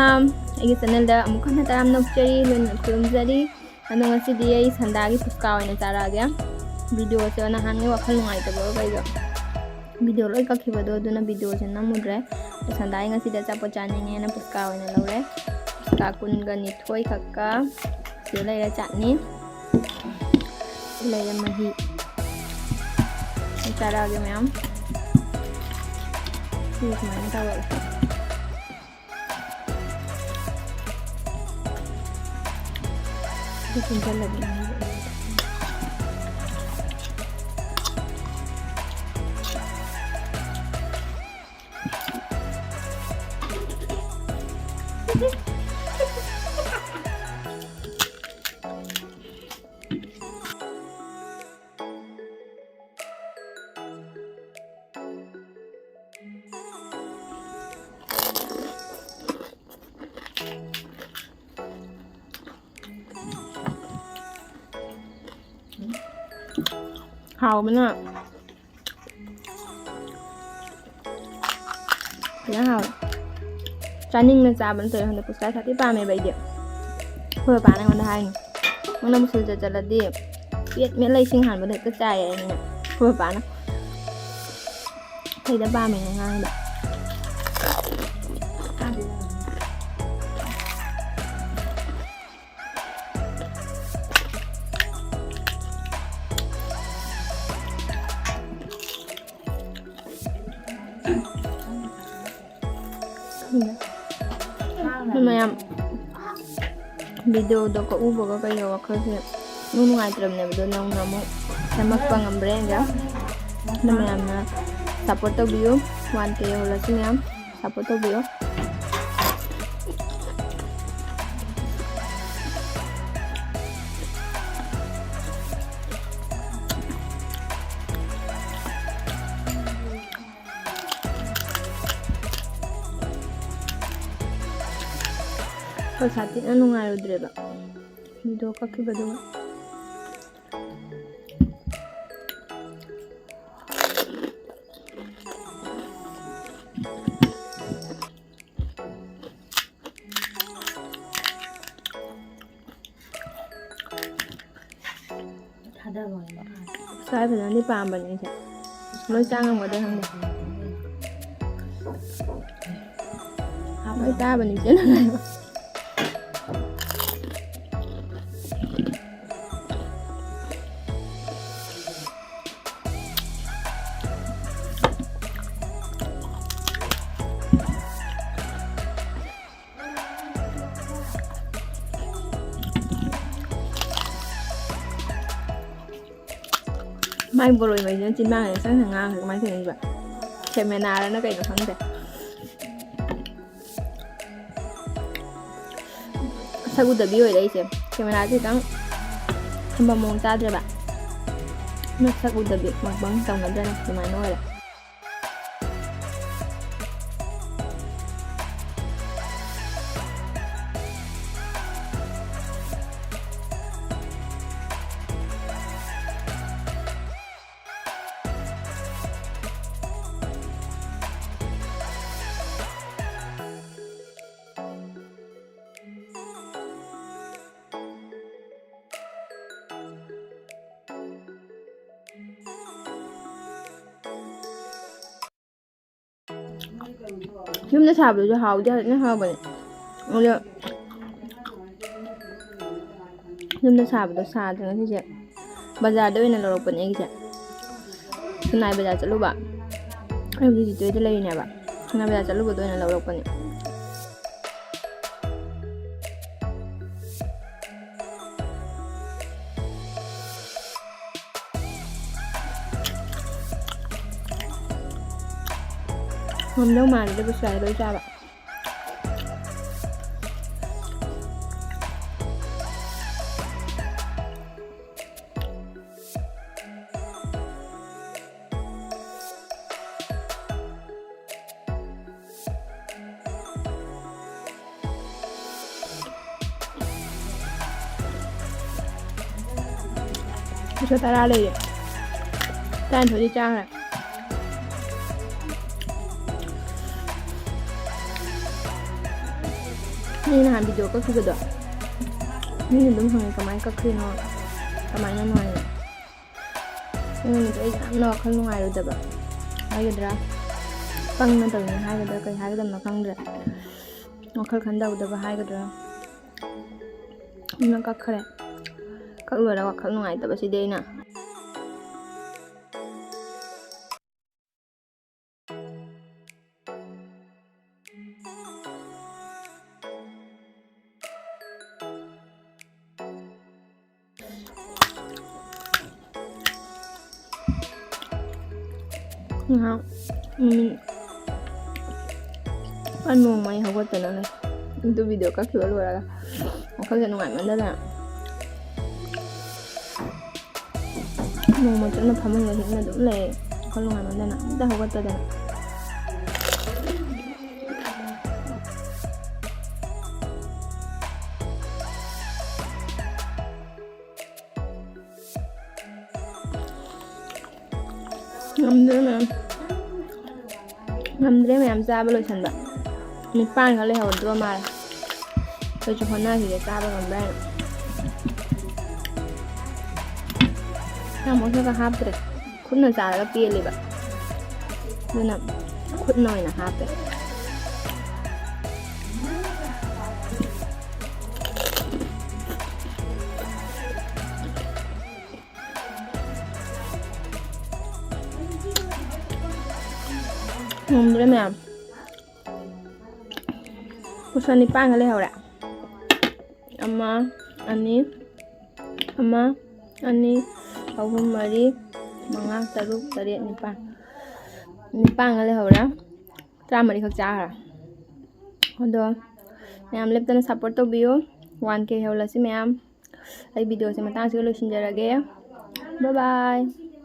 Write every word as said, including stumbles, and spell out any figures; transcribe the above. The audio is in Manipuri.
ꯑꯩꯒꯤ ꯆꯦꯅꯦꯜꯗ ꯑꯃꯨꯛ ꯍꯟꯅ ꯇꯔꯥꯝꯅ ꯑꯣꯛꯆꯔꯤ, ꯂꯣꯏꯅ ꯈꯨꯔꯨꯝꯖꯔꯤ꯫ ꯑꯗꯣ ꯉꯁꯤꯗꯤ ꯑꯩ ꯁꯟꯗꯥꯒꯤ ꯐꯨꯁꯀꯥ ꯑꯣꯏꯅ ꯆꯥꯔꯛꯑꯒꯦ꯫ ꯚꯤꯗꯤꯑꯣꯁꯦ ꯅꯍꯥꯟꯒꯩ ꯋꯥꯈꯜ ꯅꯨꯡꯉꯥꯏꯇꯕꯒ ꯀꯩꯒ ꯚꯤꯗꯤꯑꯣ ꯂꯣꯏ ꯀꯛꯈꯤꯕꯗꯣ, ꯑꯗꯨꯅ ꯚꯤꯗꯤꯑꯣꯁꯦ ꯅꯝꯃꯨꯗ꯭ꯔꯦ꯫ ꯁꯟꯗꯥ, ꯑꯩ ꯉꯁꯤꯗꯤ ꯑꯆꯥꯄꯣꯠ ꯆꯥꯅꯤꯡꯉꯦꯅ ꯐꯨꯁꯀꯥ ꯑꯣꯏꯅ ꯂꯧꯔꯦ꯫ ꯐꯨꯁꯀꯥ ꯀꯨꯟꯒ ꯅꯤꯊꯣꯏ ꯈꯛꯀ꯫ ꯁꯤꯗ ꯂꯩꯔꯦ ꯆꯠꯅꯤ, ꯁꯤ ꯂꯩꯔꯦ ꯃꯍꯤ꯫ ꯑꯩ ꯆꯥꯔꯛꯑꯒꯦ ꯃꯌꯥꯝ꯫ ꯁꯤ ꯁꯨꯃꯥꯏꯅ ꯇꯧꯔꯒꯦ꯫ ꯁꯤ ꯄꯨꯟꯁꯤꯜꯂꯒꯦ꯫ ꯍꯥꯎꯕꯅ ꯐꯖꯅ ꯍꯥꯎꯋꯦ꯫ ꯆꯥꯅꯤꯡꯅ ꯆꯥꯕ ꯅꯠꯇ꯭ꯔꯗꯤ ꯈꯪꯗꯦ, ꯄꯨꯁꯀꯥ ꯁꯥꯊꯤ ꯄꯥꯝꯃꯦꯕ ꯑꯩꯗꯤ꯫ ꯑꯩꯈꯣꯏ ꯄꯥꯄꯥꯅ ꯑꯩꯉꯣꯟꯗ ꯍꯥꯏꯅꯤ, "ꯅꯪꯅ ꯃꯨꯁꯨꯜ ꯆꯠ ꯆꯠꯂꯗꯤ ꯄꯦꯠ ꯃꯦꯠꯂ ꯏꯁꯤꯡ ꯍꯥꯟꯕꯗ ꯍꯦꯛꯇ ꯆꯥꯏ" ꯍꯥꯏꯅ ꯑꯩꯈꯣꯏ ꯄꯥꯄꯥꯅ꯫ ꯐꯩꯗ ꯄꯥꯝꯃꯦꯅ ꯉꯥꯡꯕ꯫ ꯈꯪꯗꯦ꯫ ꯃꯌꯥꯝ ꯚꯤꯗꯤꯑꯣꯗꯣ ꯀꯛꯎꯕꯒ ꯀꯩꯒ ꯋꯥꯈꯜꯁꯦ ꯏꯅꯨꯡ ꯅꯨꯡꯉꯥꯏꯇ꯭ꯔꯕꯅꯦꯕ꯫ ꯑꯗꯣ ꯅꯧꯅ ꯑꯃꯨꯛ ꯁꯦꯝꯃꯛꯄ ꯉꯝꯕ꯭ꯔꯥ ꯌꯦꯡꯒꯦ꯫ ꯑꯗꯣ ꯃꯌꯥꯝꯅ ꯁꯞꯄꯣꯔꯠ ꯇꯧꯕꯤꯌꯨ, ꯋꯥꯟ ꯀꯦ ꯌꯧꯍꯜꯂꯁꯤ ꯃꯌꯥꯝ꯫ ꯁꯞꯄꯣꯔꯠ ꯇꯧꯕꯤꯌꯣ꯫ ꯄꯩꯁꯥ ꯊꯤꯅ ꯅꯨꯡꯉꯥꯏꯔꯨꯗ꯭ꯔꯦꯕ ꯚꯤꯗꯤꯑꯣ ꯀꯛꯈꯤꯕꯗꯨꯒ꯫ ꯁ꯭ꯋꯥꯏ ꯐꯖꯅꯗꯤ ꯄꯥꯝꯕꯅꯦ ꯑꯩꯁꯦ꯫ ꯂꯣꯏ ꯆꯥ ꯉꯝꯒꯗ꯭ꯔꯥ ꯈꯪꯗꯦ꯫ ꯂꯣꯏ ꯆꯥꯕꯅꯤ ꯏꯆꯦꯅ ꯍꯥꯏꯕ꯫ ꯃꯥꯏ ꯕꯣꯔꯣꯏ ꯃꯩꯁꯤꯅ ꯆꯤꯟꯕꯥꯡꯁꯦ ꯆꯪ ꯆꯪ ꯉꯥꯡꯈ꯭ꯔꯦ꯫ ꯀꯃꯥꯏꯅ ꯇꯧꯅꯣ ꯁꯤꯕ? ꯀꯦꯃꯦꯔꯥꯔꯅ ꯀꯩꯅꯣ ꯈꯪꯗꯦ꯫ ꯁꯛ ꯎꯗꯕꯤ ꯑꯣꯏꯔꯦ ꯑꯩꯁꯦ꯫ ꯀꯦꯃꯦꯔꯥꯁꯦ ꯈꯤꯇꯪ ꯊꯝꯐꯝ ꯃꯑꯣꯡ ꯆꯥꯗ꯭ꯔꯦꯕ꯫ ꯃꯁꯛ ꯎꯗꯕꯤ ꯃꯨꯛꯕꯥꯡ ꯇꯧꯅꯗ꯭ꯔꯅ ꯑꯗꯨꯃꯥꯏꯅ ꯑꯣꯏꯔꯦ꯫ ꯌꯨꯝꯗ ꯁꯥꯕꯗꯨꯁꯨ ꯍꯥꯎꯗꯤ ꯐꯖꯅ ꯍꯥꯎꯕꯅꯦ꯫ ꯑꯗꯣ ꯌꯨꯝꯗ ꯁꯥꯕꯗꯣ ꯁꯥꯗ꯭ꯔꯦ ꯉꯁꯤꯁꯦ꯫ ꯕꯖꯥꯔꯗ ꯑꯣꯏꯅ ꯂꯧꯔꯛꯄꯅꯦ ꯑꯩꯒꯤꯁꯦ꯫ ꯈꯨꯟꯅꯥꯏ ꯕꯖꯥꯔ ꯆꯠꯂꯨꯕ꯫ ꯑꯩ ꯍꯧꯖꯤꯛ ꯖꯤꯇꯣꯏꯗ ꯂꯩꯔꯤꯅꯦꯕ꯫ ꯈꯨꯟꯅꯥꯏ ꯕꯖꯥꯔ ꯆꯠꯂꯨꯕꯗ ꯑꯣꯏꯅ ꯂꯧꯔꯛꯄꯅꯦ꯫ ꯉꯝꯗꯧ ꯃꯥꯟꯗꯦ ꯕꯨꯁ꯭ꯋꯥꯏ ꯂꯣꯏ ꯆꯥꯕ꯫ ꯄꯩꯁꯥ ꯇꯔꯥ ꯂꯩꯔꯦ꯫ ꯇꯔꯥꯅꯤꯊꯣꯏꯗꯤ ꯆꯥꯈ꯭ꯔꯦ꯫ ꯃꯤ ꯅꯍꯥꯟ ꯚꯤꯗꯤꯑꯣ ꯀꯛꯈꯤꯕꯗꯣ, ꯃꯤꯅ ꯑꯗꯨꯝ ꯍꯪꯉꯦ, "ꯀꯃꯥꯏꯅ ꯀꯛꯈ꯭ꯔꯤꯅꯣ, ꯀꯃꯥꯏꯅꯅꯣ?" ꯍꯥꯏꯅ꯫ ꯅꯨꯃꯤꯠꯇꯣ ꯑꯩ ꯌꯥꯝꯅ ꯋꯥꯈꯜ ꯅꯨꯡꯉꯥꯏꯔꯨꯗꯕ ꯍꯥꯏꯒꯗ꯭ꯔꯥ, ꯄꯪꯅ ꯇꯧꯔꯤꯅꯤ ꯍꯥꯏꯒꯗ꯭ꯔꯥ, ꯀꯩ ꯍꯥꯏꯒꯗꯕꯅꯣ ꯈꯪꯗ꯭ꯔꯦ꯫ ꯋꯥꯈꯜ ꯈꯟꯗꯧꯗꯕ ꯍꯥꯏꯒꯗ꯭ꯔꯥ, ꯑꯗꯨꯅ ꯀꯛꯈ꯭ꯔꯦ꯫ ꯀꯛ ꯂꯣꯏꯔꯒ ꯋꯥꯈꯜ ꯅꯨꯡꯉꯥꯏꯇꯕꯁꯤꯗꯤ ꯑꯩꯅ꯫ ꯉꯥꯏꯍꯥꯛ ꯅꯨꯃꯤꯠ ꯄꯨꯔꯥ ꯅꯣꯡꯃ ꯑꯩ ꯍꯧꯒꯠꯇꯅ ꯂꯩ꯫ ꯑꯗꯨ ꯚꯤꯗꯤꯑꯣ ꯀꯛꯈꯤꯕ ꯂꯣꯏꯔꯒ ꯋꯥꯈꯜꯁꯦ ꯅꯨꯡꯉꯥꯏꯃꯟꯗꯅ ꯅꯣꯡꯃ ꯆꯨꯞꯅ ꯐꯃꯨꯡꯗ ꯍꯤꯞꯅ ꯑꯗꯨꯝ ꯂꯩ꯫ ꯋꯥꯈꯜ ꯅꯨꯡꯉꯥꯏꯃꯟꯗꯅ ꯑꯝꯇ ꯍꯧꯒꯠꯇꯗꯅ꯫ ꯉꯝꯗ꯭ꯔꯦ ꯃꯌꯥꯝ꯫ ꯉꯝꯗ꯭ꯔꯦ ꯃꯌꯥꯝ ꯆꯥꯕ ꯂꯣꯏꯁꯟꯕ꯫ ꯅꯤꯄꯥꯟ ꯈꯛ ꯂꯩꯍꯧꯗ꯭ꯔꯣ ꯃꯥꯜꯂꯦ꯫ ꯑꯩꯈꯣꯏꯁꯨ ꯍꯣꯠꯅꯈꯤꯒꯦ ꯆꯥꯕ ꯉꯝꯕ꯭ꯔꯥ ꯍꯥꯏꯅ꯫ ꯆꯥꯃꯁꯅꯒ ꯍꯥꯞꯇ꯭ꯔꯦ꯫ ꯈꯨꯠꯅ ꯆꯥꯔꯒ ꯄꯦꯜꯂꯦꯕ꯫ ꯑꯗꯨꯅ ꯈꯨꯠꯅ ꯑꯣꯏꯅ ꯍꯥꯞꯄꯦ꯫ ꯉꯝꯗ꯭ꯔꯦ ꯃꯌꯥꯝ꯫ ꯀꯨꯟꯊ꯭ꯔꯥ ꯅꯤꯄꯥꯟꯒ ꯂꯩꯍꯧꯔꯦ꯫ ꯑꯃ, ꯑꯅꯤ, ꯑꯃ, ꯑꯅꯤ, ꯑꯍꯨꯝ, ꯃꯔꯤ, ꯃꯉꯥ, ꯇꯔꯨꯛ, ꯇꯔꯦꯠ, ꯅꯤꯄꯥꯟ꯫ ꯅꯤꯄꯥꯟꯒ ꯂꯩꯍꯧꯔꯦ꯫ ꯇꯔꯥꯃꯔꯤꯈꯛ ꯆꯥꯈ꯭ꯔꯦ꯫ ꯑꯗꯣ ꯃꯌꯥꯝ ꯂꯦꯞꯇꯅ support ꯇꯧꯕꯤꯌꯨ꯫ One K ꯍꯧꯍꯜꯂꯁꯤ ꯃꯌꯥꯝ꯫ ꯑꯩ ꯚꯤꯗꯤꯑꯣꯁꯦ ꯃꯇꯥꯡꯁꯤꯒ ꯂꯣꯏꯁꯤꯟꯖꯔꯒꯦ꯫ Bye bye꯫